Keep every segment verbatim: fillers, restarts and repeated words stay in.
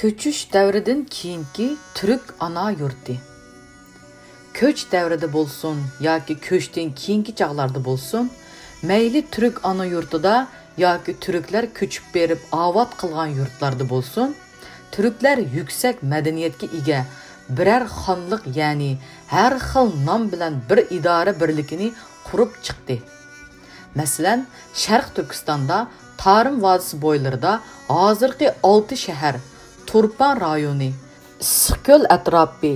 كۆچۈش دەۋرىدىن كېيىنكى تۈرك ئانا يۇرتى. كۆچ دەۋرىدە بولسۇن ياكى كۆچتىن كېيىنكى چاغلاردا بولسۇن، مەيلى تۈرك ئانا يۇرتىدا ياكى تۈركلەر كۆچۈپ بېرىپ ئاۋات قىلغان يۇرتلاردا بولسۇن، تۈركلەر يۈكسەك مەدەنىيەتكە ئىگە بىرەر خانلىق، يەنى ھەر خىل نام بىلەن بىر ئىدارە بىرلىكىنى قۇرۇپ چىقتى. مەسىلەن، شەرقىي تۈركىستاندا تارىم ۋادىسى بويلىرىدا ھازىرقى ئالتە شەھەر، تۇرپان رايونى، ئىسسىقكۆل ئەتراپى،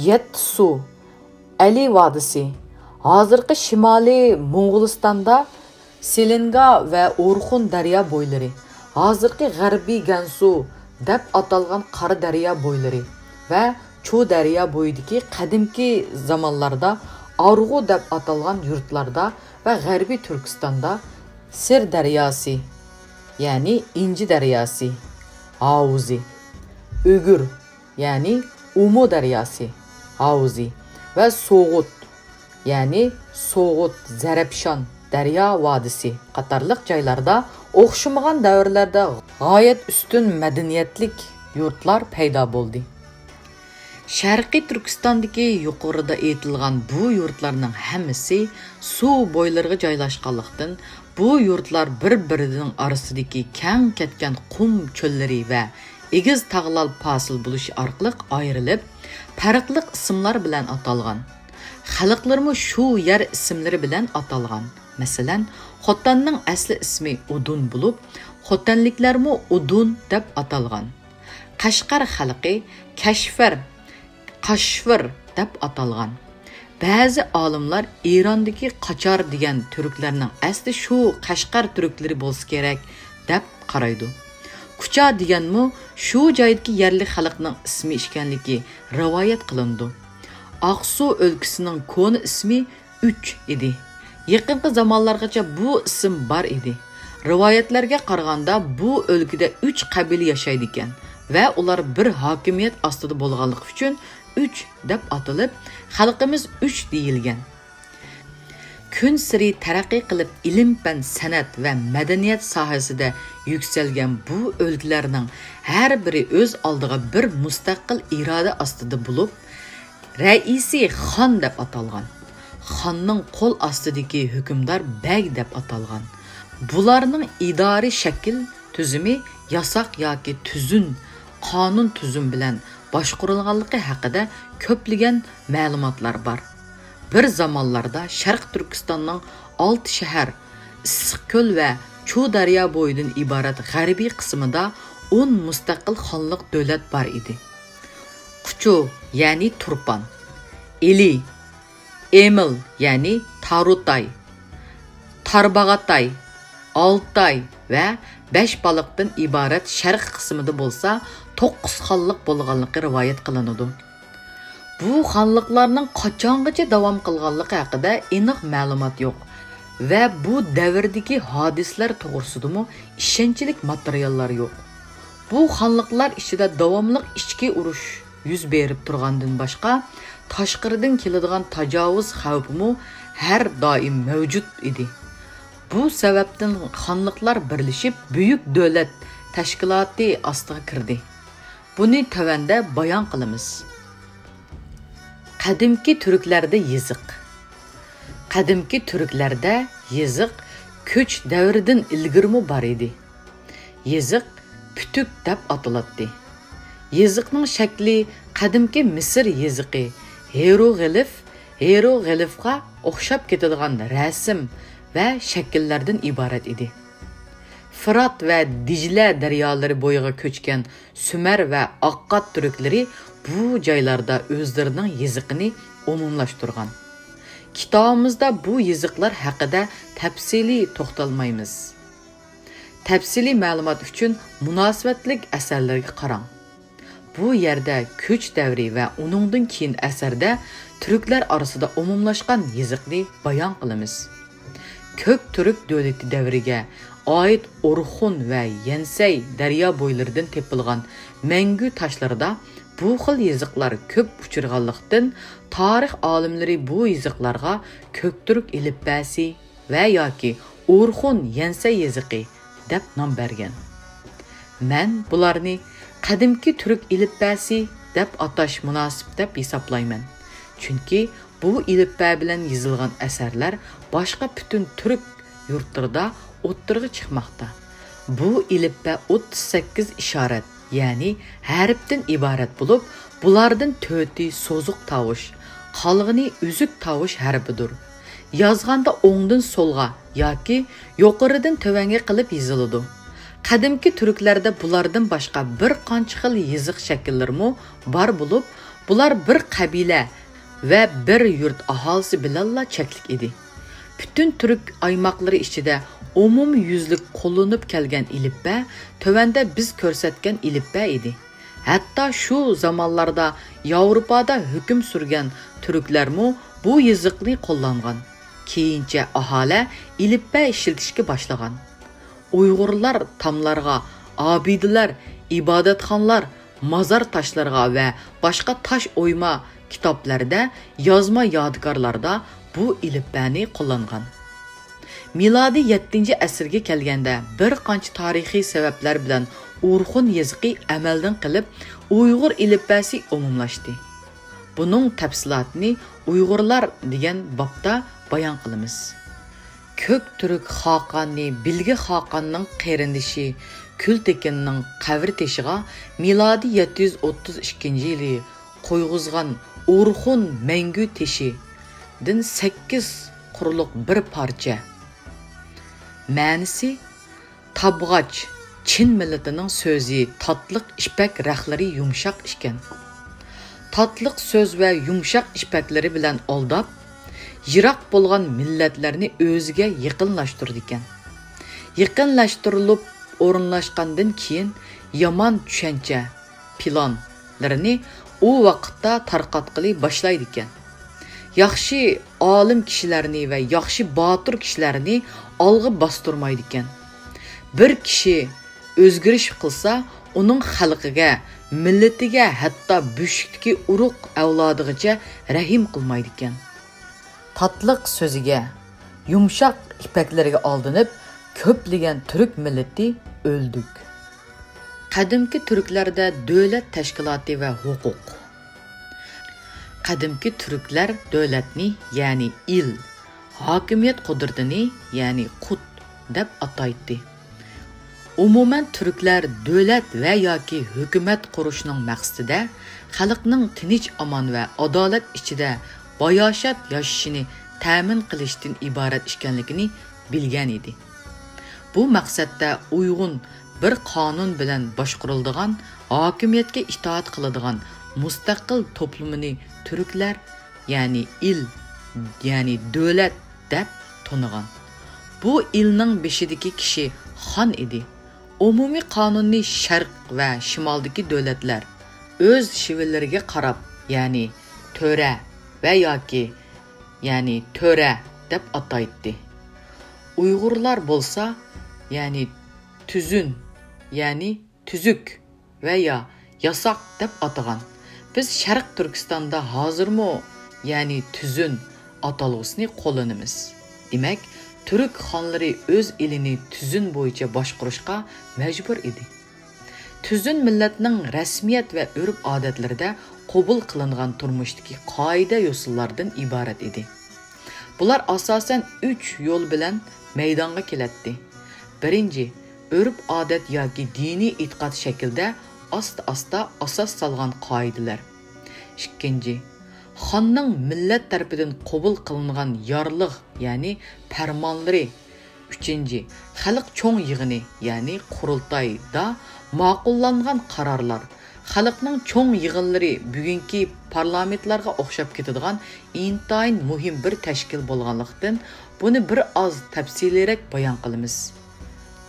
يەتتىسۇ، ئەلى ۋادىسى، ھازىرقى شىمالىي موڭغۇلىستاندا سېلىنگا ۋە ئورخۇن دەريا بويلىرى، ھازىرقى غەربىي گەنسۇ دەپ ئاتالغان قارا دەريا بويلىرى ۋە چۇ دەريا بويىدىكى قەدىمكى زامانلاردا ئارغۇ دەپ ئاتالغان يۇرتلاردا ۋە غەربىي تۈركىستاندا سىر دەرياسى، يەنى ئىنجى دەرياسى ھاۋۇزى، ئۆگۈر، يەنى ئۇمۇ دەرياسى ھاۋۇزى ۋە سوغۇت، يەنى سوغۇت، زەرەپشان دەريا ۋادىسى قاتارلىق جايلاردا ئوخشىمىغان دەۋرلەردە غايەت ئۈستۈن مەدەنىيەتلىك يۇرتلار پەيدا بولدى. شەرقىي تۈركىستاندىكى يۇقىرىدا ئېيتىلغان بۇ يۇرتلارنىڭ ھەممىسى سۇ بويلىرىغا جايلاشقانلىقتىن، بۇ يۇرتلار بىر-بىرىنىڭ ئارىسىدىكى كەڭ كەتكەن قۇم چۆللىرى ۋە ئېگىز تاغلار پاسىل بولۇشى ئارقىلىق ئايرىلىپ، پەرقلىق ئىسىملار بىلەن ئاتالغان. خەلقلىرىمۇ شۇ يەر ئىسىملىرى بىلەن ئاتالغان. مەسىلەن، خوتەننىڭ ئەسلى ئىسمى ئۇدۇن بولۇپ، خوتەنلىكلەرمۇ ئۇدۇن دەپ ئاتالغان. قەشقەر خەلقى كەشفەر، قاشفىر دەپ ئاتالغان. بەزى ئالىملار ئىراندىكى قاچار دېگەن تۈركلەرنىڭ ئەسلى شۇ قەشقەر تۈركلىرى بولسا كېرەك دەپ قارايدۇ. كۇچا دېگەنمۇ شۇ جايدىكى يەرلىك خەلقنىڭ ئىسمى ئىكەنلىكى رىۋايەت قىلىنىدۇ. ئاقسۇ ئۆلكىسىنىڭ كونا ئىسمى ئۈچ ئىدى. يېقىنقى زامانلارغىچە بۇ ئىسىم بار ئىدى. رىۋايەتلەرگە قارىغاندا، بۇ ئۆلكىدە ئۈچ قەبىلە ياشايدىكەن ۋە ئۇلار بىر ھاكىمىيەت ئاستىدا بولغانلىقى ئۈچۈن ئۈچ دەپ ئاتىلىپ، خەلقىمىز ئۈچ دېيىلگەن. كۈنسېرى تەرەققىي قىلىپ، ئىلىم-پەن، سەنئەت ۋە مەدەنىيەت ساھەسىدە يۈكسەلگەن بۇ ئۆلكىلەرنىڭ ھەر بىرى ئۆز ئالدىغا بىر مۇستەقىل ئىرادە ئاستىدا بولۇپ، رەئىسى خان دەپ ئاتالغان. خاننىڭ قول ئاستىدىكى ھۆكۈمدار بەگ دەپ ئاتالغان. بۇلارنىڭ ئىدارىي شەكىل تۈزۈمى ياساق ياكى تۈزۈن، قانۇن تۈزۈم بىلەن باشقۇرۇلغانلىقى ھەققىدە كۆپلىگەن مەلۇماتلار بار. بىر زامانلاردا شەرقىي تۈركىستاننىڭ ئالتە شەھەر، ئىسسىقكۆل ۋە چۇ دەريا بويىدىن ئىبارەت غەربىي قىسمىدا ئون مۇستەقىل خانلىق دۆلەت بار ئىدى. قۇچۇ، يەنى تۇرپان، ئىلى، ئېمىل، يەنى تارۇتاي، تارباغاتاي، ئالتاي ۋە بەشبالىقتىن ئىبارەت شەرقىي قىسمىدا بولسا توققۇز خانلىق بولغانلىقى رىۋايەت قىلىنىدۇ. بۇ خانلىقلارنىڭ قاچانغىچە داۋام قىلغانلىقى ھەققىدە ئېنىق مەلۇمات يوق ۋە بۇ دەۋردىكى ھادىسىلەر توغرىسىدىمۇ ئىشەنچلىك ماتېرىياللار يوق. بۇ خانلىقلار ئىچىدە داۋاملىق ئىچكى ئۇرۇش يۈز بېرىپ تۇرغاندىن باشقا، تاشقىرىدىن كېلىدىغان تاجاۋۇز خەۋپىمۇ ھەر دائىم مەۋجۇت ئىدى. بۇ سەۋەبتىن خانلىقلار بىرلىشىپ، بۈيۈك دۆلەت تەشكىلاتى ئاستىغا كىردى. بۇنى تۆۋەندە بايان قىلىمىز. قەدىمكى تۈركلەردە يېزىق. قەدىمكى تۈركلەردە يېزىق كۆچ دەۋرىدىن ئىلگىرىمۇ بار ئىدى. يېزىق پۈتۈك دەپ ئاتىلاتتى. يېزىقنىڭ شەكلى قەدىمكى مىسىر يېزىقى، ھېروغلىف، ھېروغلىفقا ئوخشاپ كېتىدىغان رەسىم ۋە شەكىللەردىن ئىبارەت ئىدى. فىرات ۋە دىجلە دەريالىرى بويىغا كۆچكەن سۈمەر ۋە ئاققاد تۈركلىرى بۇ جايلاردا ئۆزلىرىنىڭ يېزىقىنى ئومۇملاشتۇرغان. كىتابىمىزدا بۇ يېزىقلار ھەققىدە تەپسىلىي توختالمايمىز. تەپسىلىي مەلۇمات ئۈچۈن مۇناسىۋەتلىك ئەسەرلەرگە قاراڭ. بۇ يەردە كۆچ دەۋرى ۋە ئۇنىڭدىن كېيىن ئەسەردە تۈركلەر ئارىسىدا ئومۇملاشقان يېزىقنى بايان قىلىمىز. كۆك تۈرك دۆلىتى دەۋرىگە ئائىت ئورخۇن ۋە يەنسەي دەريا بويلىرىدىن تېپىلغان مەڭگۈ تاشلىرىدا بۇ خىل يېزىقلار كۆپ ئۇچرىغانلىقتىن، تارىخ ئالىملىرى بۇ يېزىقلارغا كۆك تۈرك ئېلىپبەسى ۋە ياكى ئورخۇن يەنسەي يېزىقى دەپ نام بەرگەن. مەن بۇلارنى قەدىمكى تۈرك ئېلىپبەسى دەپ ئاتاش مۇناسىپ دەپ ھېسابلايمەن. چۈنكى بۇ ئېلىپبە بىلەن يېزىلغان ئەسەرلەر باشقا پۈتۈن تۈرك يۇرتلىرىدا ئوتتۇرىغا چىقماقتا. بۇ ئېلىپبە ئوتتۇز سەككىز ئىشارەت، يەنى ھەرپتىن ئىبارەت بولۇپ، بۇلاردىن تۆتى سوزۇق تاۋۇش، قالغىنى ئۈزۈك تاۋۇش ھەرپىدۇر. يازغاندا ئوڭدىن سولغا ياكى يۇقىرىدىن تۆۋەنگە قىلىپ يېزىلىدۇ. قەدىمكى تۈركلەردە بۇلاردىن باشقا بىر قانچە خىل يېزىق شەكىللىرىمۇ بار بولۇپ، بۇلار بىر قەبىلە ۋە بىر يۇرت ئاھالىسى بىلەنلا چەكلىك ئىدى. پۈتۈن تۈرك ئايماقلىرى ئىچىدە ئومۇميۈزلۈك قوللىنىپ كەلگەن ئېلىپبە تۆۋەندە بىز كۆرسەتكەن ئېلىپبە ئىدى. ھەتتا شۇ زامانلاردا ياۋروپادا ھۆكۈم سۈرگەن تۈركلەرمۇ بۇ يېزىقنى قوللانغان. كېيىنچە ئاھالە ئېلىپبە ئىشلىتىشكە باشلىغان. ئۇيغۇرلار تاملارغا، ئابىدىلەر، ئىبادەتخانىلار، مازار تاشلىرىغا ۋە باشقا تاش ئويما كىتابلەردە، يازما يادىكارلاردا بۇ ئېلىپبەنى قوللانغان. مىلادىي يەتتىنچى ئەسىرگە كەلگەندە، بىر قانچە تارىخىي سەۋەبلەر بىلەن ئورخۇن يېزىقى ئەمەلدىن قېلىپ، ئۇيغۇر ئېلىپبەسى ئومۇملاشتى. بۇنىڭ تەپسىلاتىنى ئۇيغۇرلار دېگەن بابتا بايان قىلىمىز. كۆك تۈرك خاقانى بىلگە خاقاننىڭ قېرىندىشى كۈلتېكىننىڭ قەبرە تېشىغا مىلادىي يەتتە يۈز ئوتتۇز ئىككىنچى يىلى قويغۇزغان ئورخۇن مەڭگۈ تېشىدىن سەككىز قۇرلۇق بىر پارچە. مەنىسى، تابغاچ، چىن مىللىتىنىڭ سۆزى تاتلىق، ئىپەك رەخلىرى يۇمشاق ئىكەن. تاتلىق سۆز ۋە يۇمشاق ئىپەكلىرى بىلەن ئالداپ، يىراق بولغان مىللەتلەرنى ئۆزىگە يېقىنلاشتۇرىدىكەن. يېقىنلاشتۇرۇلۇپ ئورۇنلاشقاندىن كېيىن، يامان چۈشەنچە، پىلانلىرىنى ئۇ ۋاقىتتا تارقاتقىلى باشلايدىكەن. ياخشى ئالىم كىشىلەرنى ۋە ياخشى باتۇر كىشىلەرنى ئالغا باستۇرمايدىكەن. بىر كىشى ئۆزگىرىش قىلسا، ئۇنىڭ خەلقىگە، مىللىتىگە، ھەتتا بۆشۈكتىكى ئۇرۇق ئەۋلادىغىچە رەھىم قىلمايدىكەن. تاتلىق سۆزىگە، يۇمشاق ئىپەكلىرىگە ئالدىنىپ، كۆپلىگەن تۈرك مىللىتى ئۆلدۈك. قەدىمكى تۈركلەردە دۆلەت تەشكىلاتى ۋە ھوقۇق. قەدىمكى تۈركلەر دۆلەتنى، يەنى ئىل، ھاكىمىيەت قۇدرىتىنى، يەنى قۇت دەپ ئاتايتتى. ئومۇمەن، تۈركلەر دۆلەت ۋە ياكى ھۆكۈمەت قۇرۇشنىڭ مەقسىتىدە خەلقنىڭ تىنچ-ئامان ۋە ئادالەت ئىچىدە باياشات ياشىشىنى تەمىن قىلىشتىن ئىبارەت ئىكەنلىكىنى بىلگەن ئىدى. بۇ مەقسەتتە ئۇيغۇن بىر قانۇن بىلەن باشقۇرۇلىدىغان، ھاكىمىيەتكە ئىتائەت قىلىدىغان مۇستەقىل توپلۇمىنى تۈركلەر، يەنى ئىل، يەنى دۆلەت دەپ تونۇغان. بۇ ئىلنىڭ بېشىدىكى كىشى خان ئىدى. ئومۇمىي قانۇننى شەرق ۋە شىمالدىكى دۆلەتلەر ئۆز شىۋىلىرىگە قاراپ، يەنى تۆرە ۋە ياكى، يەنى تۆرە دەپ ئاتايتتى. ئۇيغۇرلار بولسا، يەنى تۈزۈن، يەنى تۈزۈك ۋە يا ياساق دەپ ئاتىغان. بىز شەرق تۈركىستاندا ھازىرمۇ، يەنى تۈزۈن ئاتالغۇسىنى قوللىنىمىز. دېمەك، تۈرك خانلىرى ئۆز ئېلىنى تۈزۈن بويىچە باشقۇرۇشقا مەجبۇر ئىدى. تۈزۈن مىللەتنىڭ رەسمىيەت ۋە ئۆرپ-ئادەتلىرىدە قوبۇل قىلىنغان تۇرمۇشتىكى قائىدە-يوسۇنلاردىن ئىبارەت ئىدى. بۇلار ئاساسەن ئۈچ يول بىلەن مەيدانغا كېلەتتى. بىرىنچى، ئۆرپ-ئادەت ياكى دىنىي ئېتىقاد شەكلىدە ئاستا-ئاستا ئاساس سالغان قائىدىلەر. ئىككىنچى، خاننىڭ مىللەت تەرىپىدىن قوبۇل قىلىنغان يارلىق، يەنى پەرمانلىرى. ئۈچىنچى، خەلق چوڭ يىغىنى، يەنى قۇرۇلتايدا ماقۇللانغان قارارلار. خەلقنىڭ چوڭ يىغىنلىرى بۈگۈنكى پارلامېنتلارغا ئوخشاپ كېتىدىغان ئىنتايىن مۇھىم بىر تەشكىل بولغانلىقتىن، بۇنى بىر ئاز تەپسىلىيرەك بايان قىلىمىز.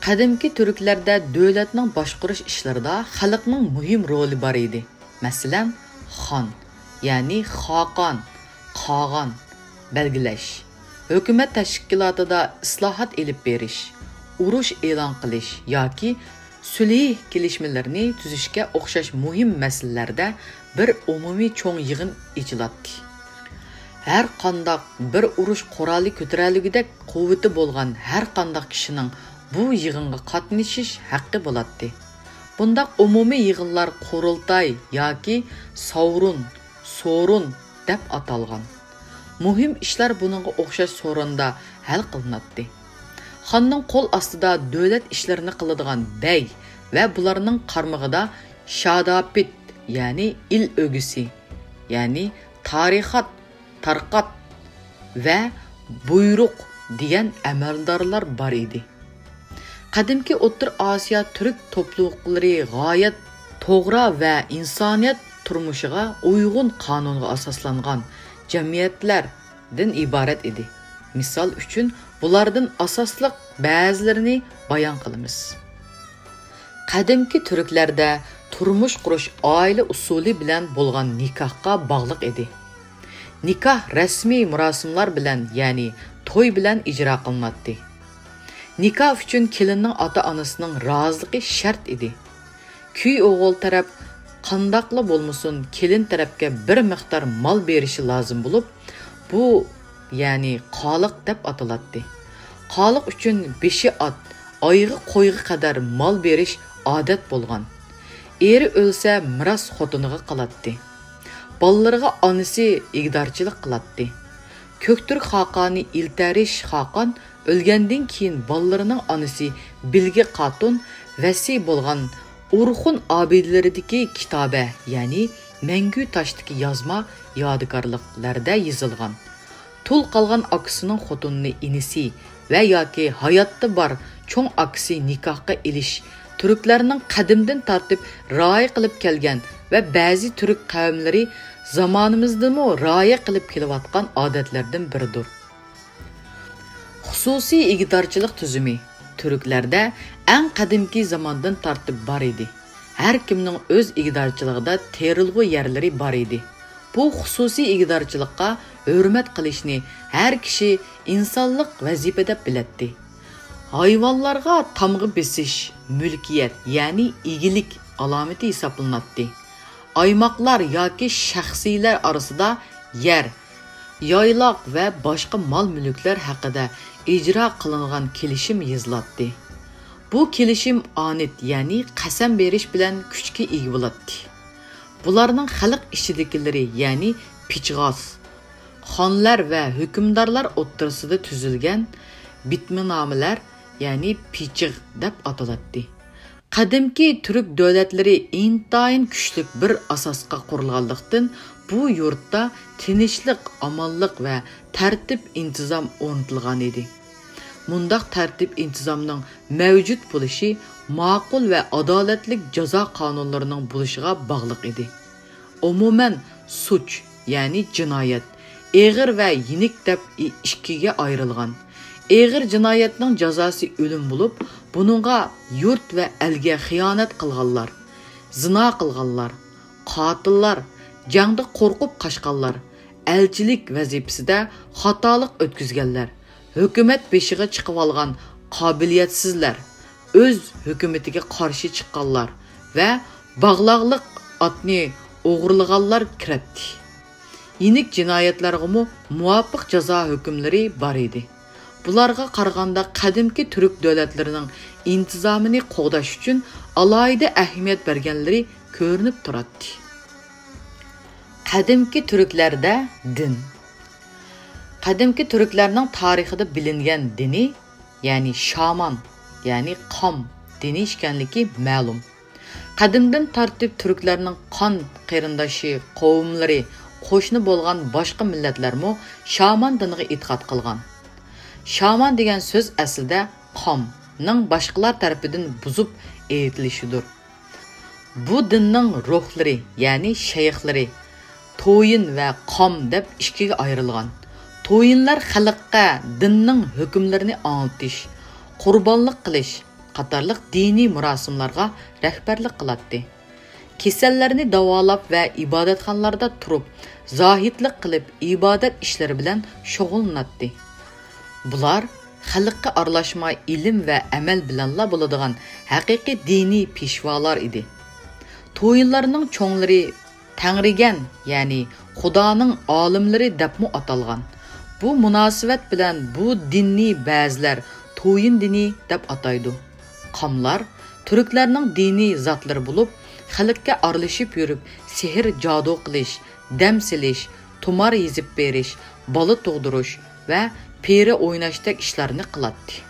قەدىمكى تۈركلەردە دۆلەتنىڭ باشقۇرۇش ئىشلىرىدا خەلقنىڭ مۇھىم رولى بار ئىدى. مەسىلەن، خان، يەنى خاقان، قاغان، بەلگىلەش، ھۆكۈمەت تەشكىلاتىدا ئىسلاھات ئېلىپ بېرىش، ئۇرۇش ئېلان قىلىش ياكى سۈلھى كېلىشمىلىرىنى تۈزۈشكە ئوخشاش مۇھىم مەسىلىلەردە بىر ئومۇمىي چوڭ يىغىن ئېچىلاتتى. ھەر قانداق بىر ئۇرۇش قورالى كۆتۈرەلىگۈدەك قۇۋۋىتى بولغان ھەر قانداق كىشىنىڭ بۇ يىغىنغا قاتنىشىش ھەققى بولاتتى. بۇنداق ئومۇمىي يىغىنلار قۇرۇلتاي ياكى ساۋرۇن، سورۇن دەپ ئاتالغان. مۇھىم ئىشلار بۇنىڭغا ئوخشاش سورۇندا ھەل قىلىناتتى. خاننىڭ قول ئاستىدا دۆلەت ئىشلىرىنى قىلىدىغان بەگ ۋە بۇلارنىڭ قارمىقىدا شاداپىت، يەنى ئىل ئۆگىسى، يەنى تارىخات، تارقات ۋە بۇيرۇق دېگەن ئەمەلدارلار بار ئىدى. قەدىمكى ئوتتۇرا ئاسىيا تۈرك توپلۇقلىرى غايەت توغرا ۋە ئىنسانىيەت تۇرمۇشىغا ئۇيغۇن قانۇنغا ئاساسلانغان جەمئىيەتلەردىن ئىبارەت ئىدى. مىسال ئۈچۈن، بۇلاردىن ئاساسلىق بەزىلىرىنى بايان قىلىمىز. قەدىمكى تۈركلەردە تۇرمۇش قۇرۇش ئائىلە ئۇسۇلى بىلەن بولغان نىكاھقا باغلىق ئىدى. نىكاھ رەسمىي مۇراسىملار بىلەن، يەنى توي بىلەن ئىجرا قىلىناتتى. نىكاھ ئۈچۈن كېلىننىڭ ئاتا-ئانىسىنىڭ رازىلىقى شەرت ئىدى. كۈي ئوغۇل تەرەپ قانداقلا بولمىسۇن، كېلىن تەرەپكە بىر مىقدار مال بېرىشى لازىم بولۇپ، بۇ، يەنى قالىق دەپ ئاتىلاتتى. قالىق ئۈچۈن بېشى ئات، ئايىغى قويغا قەدەر مال بېرىش ئادەت بولغان. ئېرى ئۆلسە، مىراس خوتۇنىغا قالاتتى. بالىلىرىغا ئانىسى ئىگىدارچىلىق قىلاتتى. كۆكتۈرك خاقانى ئىلتەرىش خاقان ئۆلگەندىن كېيىن، بالىلىرىنىڭ ئانىسى بىلگە خاتۇن ۋەسىي بولغان ئورخۇن ئابىدىلىرىدىكى كىتابە، يەنى مەڭگۈ تاشتىكى يازما يادىكارلىقلاردا يېزىلغان، تۇل قالغان ئاكىسىنىڭ خوتۇنىنى ئىنىسى ۋە ياكى ھاياتتا بار چوڭ ئاكىسى نىكاھقا ئېلىش تۈركلەرنىڭ قەدىمدىن تارتىپ رىئايە قىلىپ كەلگەن ۋە بەزى تۈرك قەۋملىرى زامانىمىزدىمۇ رىئايە قىلىپ كېلىۋاتقان ئادەتلەردىن بىرىدۇر. خۇسۇسىي ئىگىدارچىلىق تۈزۈمى تۈركلەردە ئەڭ قەدىمكى زاماندىن تارتىپ بار ئىدى. ھەر كىمنىڭ ئۆز ئىگىدارچىلىقىدا تېرىلغۇ يەرلىرى بار ئىدى. بۇ خۇسۇسىي ئىگىدارچىلىققا ھۆرمەت قىلىشنى ھەر كىشى ئىنسانلىق ۋەزىپە دەپ بىلەتتى. ھايۋانلارغا تامغا بېسىش مۈلكىيەت، يەنى ئىگىلىك ئالامىتى ھېسابلىناتتى. ئايماقلار ياكى شەخسىيلەر ئارىسىدا يەر، يايلاق ۋە باشقا مال-مۈلۈكلەر ھەققىدە ئىجرا قىلىنغان كېلىشىم يېزىلاتتى. بۇ كېلىشىم ئانىت، يەنى قەسەم بېرىش بىلەن كۈچكە ئىگە بولاتتى. بۇلارنىڭ خەلق ئىچىدىكىلىرى، يەنى پىچغاس، خانلار ۋە ھۆكۈمدارلار ئوتتۇرىسىدا تۈزۈلگەن بىتمىنامىلەر، يەنى پىچىغ دەپ ئاتىلاتتى. قەدىمكى تۈرك دۆلەتلىرى ئىنتايىن كۈچلۈك بىر ئاساسقا قۇرۇلغانلىقتىن، بۇ يۇرتتا تىنچلىق، ئامانلىق ۋە تەرتىپ-ئىنتىزام ئورنىتىلغان ئىدى. مۇنداق تەرتىپ-ئىنتىزامنىڭ مەۋجۇت بولۇشى ماقۇل ۋە ئادالەتلىك جازا قانۇنلىرىنىڭ بولۇشىغا باغلىق ئىدى. ئومۇمەن، سۇچ، يەنى جىنايەت، ئېغىر ۋە يېنىك دەپ ئىككىگە ئايرىلغان. ئېغىر جىنايەتنىڭ جازاسى ئۆلۈم بولۇپ، بۇنىڭغا يۇرت ۋە ئەلگە خىيانەت قىلغانلار، زىنا قىلغانلار، قاتىللار، جەڭدە قورقۇپ قاچقانلار، ئەلچىلىك ۋەزىپىسىدە خاتالىق ئۆتكۈزگەنلەر، ھۆكۈمەت بېشىغا چىقىۋالغان قابىلىيەتسىزلەر، ئۆز ھۆكۈمىتىگە قارشى چىققانلار ۋە باغلاقلىق ئاتنى ئوغرىلىغانلار كىرەتتى. يېنىك جىنايەتلەرگىمۇ مۇۋاپىق جازا ھۆكۈملىرى بار ئىدى. بۇلارغا قارىغاندا قەدىمكى تۈرك دۆلەتلىرىنىڭ ئىنتىزامىنى قوغداش ئۈچۈن ئالاھىدە ئەھمىيەت بەرگەنلىرى كۆرۈنۈپ تۇراتتى. قەدىمكى تۈركلەردە دىن. قەدىمكى تۈركلەرنىڭ تارىخىدا بىلىنگەن دىنى، يەنى شامان، يەنى قام دىنى ئىكەنلىكى مەلۇم. قەدىمدىن تارتىپ تۈركلەرنىڭ قان قېرىنداشى، قوۋملىرى، قوشنا بولغان باشقا مىللەتلەرمۇ شامان دىنىغا ئېتىقاد قىلغان. شامان دېگەن سۆز ئەسلىدە قامنىڭ باشقىلار تەرىپىدىن بۇزۇپ ئېيتىلىشىدۇر. بۇ دىننىڭ روھلىرى، يەنى شەيخلىرى تويىن ۋە قام دەپ ئىككىگە ئايرىلغان. تويىنلار خەلققە دىننىڭ ھۆكۈملىرىنى ئاڭلىتىش، قۇربانلىق قىلىش قاتارلىق دىنىي مۇراسىملارغا رەھبەرلىك قىلاتتى. كېسەللەرنى داۋالاپ ۋە ئىبادەتخانىلاردا تۇرۇپ، زاھىدلىق قىلىپ، ئىبادەت ئىشلىرى بىلەن شۇغۇللىناتتى. بۇلار خەلققە ئارىلاشماي، ئىلىم ۋە ئەمەل بىلەنلا بولىدىغان ھەقىقىي دىنىي پېشۋالار ئىدى. تويىنلارنىڭ چوڭلىرى تەڭرىگەن، يەنى خۇدانىڭ ئالىملىرى دەپمۇ ئاتالغان. بۇ مۇناسىۋەت بىلەن بۇ دىننى بەزىلەر تويىن دىنى دەپ ئاتايدۇ. قاملار تۈركلەرنىڭ دىنىي زاتلىرى بولۇپ، خەلققە ئارىلىشىپ يۈرۈپ، سېھىر-جادۇ قىلىش، دەم سېلىش، تۇمار يېزىپ بېرىش، بالا تۇغدۇرۇش ۋە پېرى ئويناشتەك ئىشلارنى قىلاتتى.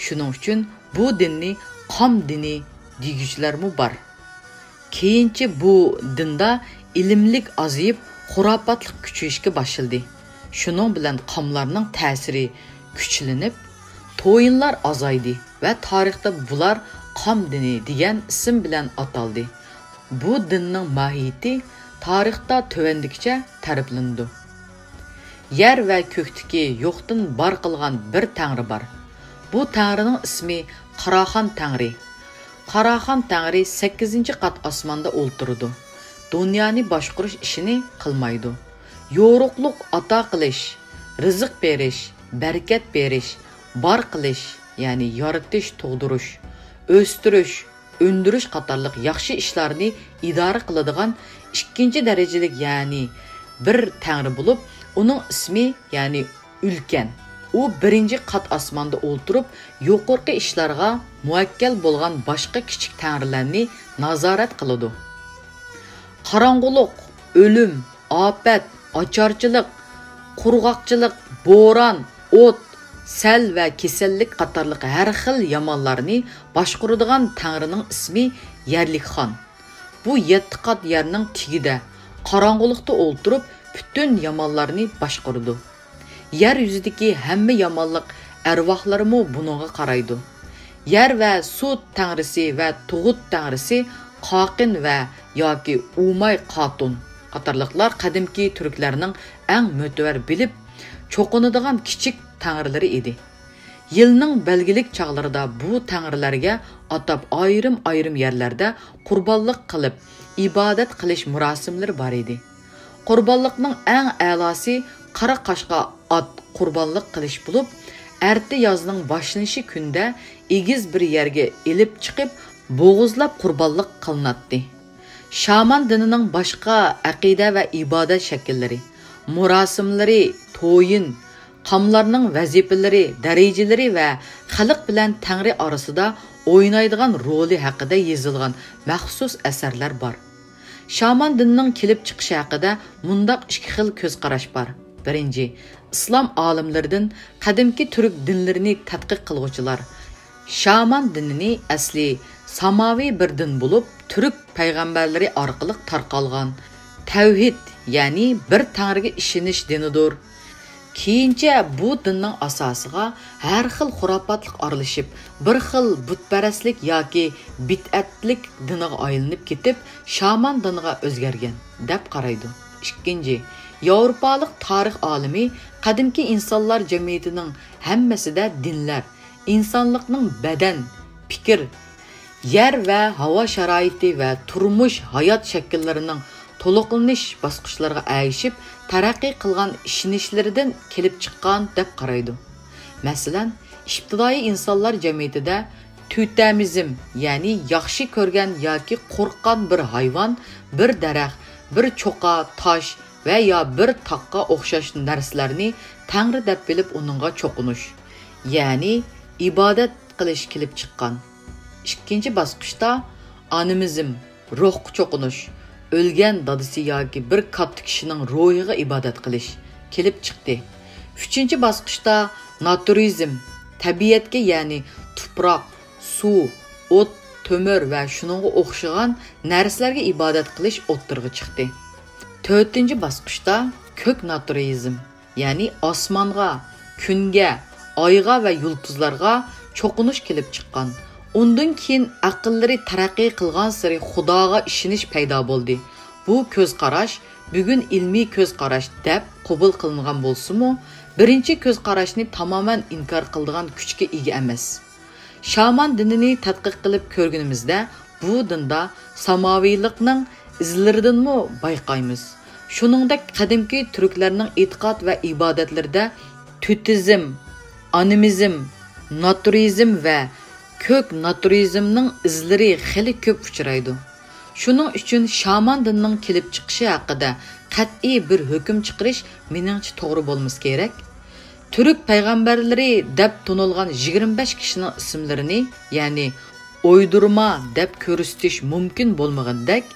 شۇنىڭ ئۈچۈن بۇ دىننى قام دىنى دېگۈچىلەرمۇ بار. كېيىنچە بۇ دىندا ئىلىملىك ئازىيىپ، خۇراپاتلىق كۈچىيىشكە باشلىدى. شۇنىڭ بىلەن قاملارنىڭ تەسىرى كۈچلىنىپ، تويىنلار ئازايدى ۋە تارىختا بۇلار قام دىنى دېگەن ئىسىم بىلەن ئاتالدى. بۇ دىننىڭ ماھىيىتى تارىختا تۆۋەندىكىچە تەرىپلىنىدۇ. يەر ۋە كۆكتىكى يوقتىن بار قىلغان بىر تەڭرى بار. بۇ تەڭرىنىڭ ئىسمى قاراخان تەڭرى. قاراخان تەڭرى سەككىزىنچى قات ئاسماندا ئولتۇرىدۇ. دۇنيانى باشقۇرۇش ئىشىنى قىلمايدۇ. يورۇقلۇق ئاتا قىلىش، رىزىق بېرىش، بەرىكەت بېرىش، بار قىلىش، يەنى يارىتىش، تۇغدۇرۇش، ئۆستۈرۈش، ئۈندۈرۈش قاتارلىق ياخشى ئىشلارنى ئىدارە قىلىدىغان ئىككىنچى دەرىجىلىك، يەنى بىر تەڭرى بولۇپ، ئۇنىڭ ئىسمى، يەنى ئۈلكەن. ئۇ بىرىنچى قات ئاسماندا ئولتۇرۇپ، يۇقىرىقى ئىشلارغا مۇۋەككەل بولغان باشقا كىچىك تەڭرىلەرنى نازارەت قىلىدۇ. قاراڭغۇلۇق، ئۆلۈم، ئاپەت، ئاچارچىلىق، قۇرغاقچىلىق، بوران، ئوت، سەل ۋە كېسەللىك قاتارلىق ھەر خىل يامانلارنى باشقۇرىدىغان تەڭرىنىڭ ئىسمى يەرلىكخان. بۇ يەتتە قات يەرنىڭ تېگىدە، قاراڭغۇلۇقتا ئولتۇرۇپ، پۈتۈن يامانلارنى باشقۇرىدۇ. يەر يۈزىدىكى ھەممە يامانلىق ئەرۋاھلىرىمۇ بۇنىڭغا قارايدۇ. يەر ۋە سۇ تەڭرىسى ۋە تۇغۇت تەڭرىسى قاقىن ۋە ياكى ئۇماي قاتۇن قاتارلىقلار قەدىمكى تۈركلەرنىڭ ئەڭ مۆتىۋەر بىلىپ چوقۇنىدىغان كىچىك تەڭرىلىرى ئىدى. يىلنىڭ بەلگىلىك چاغلىرىدا بۇ تەڭرىلەرگە ئاتاپ ئايرىم-ئايرىم يەرلەردە قۇربانلىق قىلىپ، ئىبادەت قىلىش مۇراسىملىرى بار ئىدى. قۇربانلىقنىڭ ئەڭ ئەلاسى قارا قاشقا ئات قۇربانلىق قىلىش بولۇپ، ئەرتە يازنىڭ باشلىنىشى كۈندە ئېگىز بىر يەرگە ئېلىپ چىقىپ، بوغۇزلاپ قۇربانلىق قىلىناتتى. شامان دىنىنىڭ باشقا ئەقىدە ۋە ئىبادەت شەكىللىرى، مۇراسىملىرى، تويىن، قاملارنىڭ ۋەزىپىلىرى، دەرىجىلىرى ۋە خەلق بىلەن تەڭرى ئارىسىدا ئوينايدىغان رولى ھەققىدە يېزىلغان مەخسۇس ئەسەرلەر بار. شامان دىنىنىڭ كېلىپ چىقىشى ھەققىدە مۇنداق ئىككى خىل كۆز قاراش بار. بىرىنچى، ئىسلام ئالىملىرىدىن قەدىمكى تۈرك دىنلىرىنى تەتقىق قىلغۇچىلار شامان دىنىنى ئەسلى ساماۋى بىر دىن بولۇپ، تۈرك پەيغەمبەرلىرى ئارقىلىق تارقالغان تەۋھىد، يەنى بىر تەڭرىگە ئىشىنىش دىنىدۇر. كېيىنچە بۇ دىننىڭ ئاساسىغا ھەر خىل خۇراپاتلىق ئارىلىشىپ، بىر خىل بۇتپەرەسلىك ياكى بىدئەتلىك دىنىغا ئايلىنىپ كېتىپ، شامان دىنىغا ئۆزگەرگەن، دەپ قارايدۇ. ئىككىنچى، ياۋروپالىق تارىخ ئالىمى قەدىمكى ئىنسانلار جەمئىيىتىنىڭ ھەممىسىدە دىنلەر، ئىنسانلىقنىڭ بەدەن، پىكىر، يەر ۋە ھاۋا شارائىتى ۋە تۇرمۇش، ھايات شەكىللىرىنىڭ تولۇقلىنىش باسقۇچلىرىغا ئەگىشىپ تەرەققىي قىلغان ئىشىنىشلىرىدىن كېلىپ چىققان دەپ قارايدۇ. مەسىلەن، ئىپتىدائىي ئىنسانلار جەمئىيىتىدە توتېمىزم، يەنى ياخشى كۆرگەن ياكى قورققان بىر ھايۋان، بىر دەرەخ، بىر چوقا تاش ۋە يا بىر تاغقا ئوخشاش نەرسىلەرنى تەڭرى دەپ بىلىپ ئۇنىڭغا چوقۇنۇش، يەنى ئىبادەت قىلىش كېلىپ چىققان. ئىككىنچى باسقۇچتا ئانىمىزم، روھقا چوقۇنۇش، ئۆلگەن دادىسى ياكى بىر كاتتا كىشىنىڭ روھىغا ئىبادەت قىلىش كېلىپ چىقتى. ئۈچىنچى باسقۇچتا ناتۇرىزم، تەبىئەتكە، يەنى تۇپراق، سۇ، ئوت، تۆمۈر ۋە شۇنىڭغا ئوخشىغان نەرسىلەرگە ئىبادەت قىلىش ئوتتۇرىغا چىقتى. تۆتىنچى باسقۇچتا كۆك ناتۇرىزم، يەنى ئاسمانغا، كۈنگە، ئايغا ۋە يۇلتۇزلارغا چوقۇنۇش كېلىپ چىققان. ئۇندىن كېيىن ئەقىللىرى تەرەققىي قىلغانسېرى خۇداغا ئىشىنىش پەيدا بولدى. بۇ كۆز قاراش بۈگۈن ئىلمىي كۆز قاراش دەپ قوبۇل قىلىنغان بولسىمۇ، بىرىنچى كۆز قاراشنى تامامەن ئىنكار قىلىدىغان كۈچكە ئىگە ئەمەس. شامان دىنىنى تەتقىق قىلىپ كۆرگىنىمىزدە، بۇ دىندا ساماۋىيلىقنىڭ ئىزلىرىدىنمۇ بايقايمىز. شۇنىڭدەك قەدىمكى تۈركلەرنىڭ ئېتىقاد ۋە ئىبادەتلىرىدە توتېمىزم، ئانىمىزم، ناتۇرىزم ۋە كۆك ناتۇرىزمنىڭ ئىزلىرى خېلى كۆپ ئۇچرايدۇ. شۇنىڭ ئۈچۈن شامان دىنىنىڭ كېلىپ چىقىشى ھەققىدە قەتئىي بىر ھۆكۈم چىقىرىش مېنىڭچە توغرا بولمىسا كېرەك. تۈرك پەيغەمبەرلىرى دەپ تونۇلغان يىگىرمە بەش كىشىنىڭ ئىسىملىرىنى، يەنى ئويدۇرما دەپ كۆرسىتىش مۇمكىن بولمىغىنىدەك،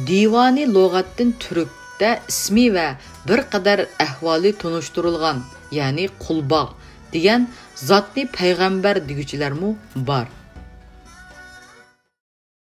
دىۋانى لۇغەتتىن تۈركتە ئىسمى ۋە بىر قەدەر ئەھۋالى تونۇشتۇرۇلغان، يەنى قۇلباغ دېگەن زاتنى پەيغەمبەر دېگۈچىلەرمۇ بار.